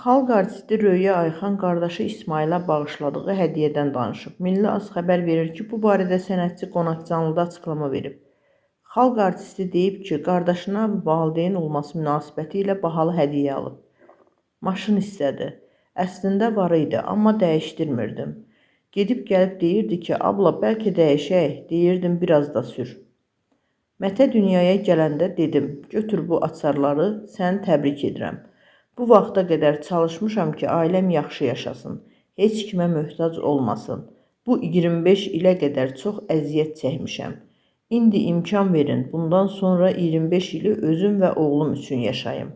Xalq artisti Röya Ayxan qardaşı İsmayıla bağışladığı hədiyyədən danışıb. Milli Az xəbər verir ki, bu barədə sənətçi Qonaq Canlıda açıqlama verib. Xalq artisti deyib ki, qardaşına valideyn olması münasibəti ilə bahalı hədiyyə alıb. Maşın istədi. Əslində var idi, amma dəyişdirmirdim. Gedib gəlib deyirdi ki, abla bəlkə dəyişək, deyirdim biraz da sür. Mətə dünyaya gələndə dedim, götür bu açarları, səni təbrik edirəm. Bu vaxta qədər çalışmışam ki, ailəm yaxşı yaşasın, heç kimə möhtac olmasın. Bu 25 ilə qədər çox əziyyət çəkmişəm. İndi imkan verin, bundan sonra 25 ili özüm və oğlum üçün yaşayım.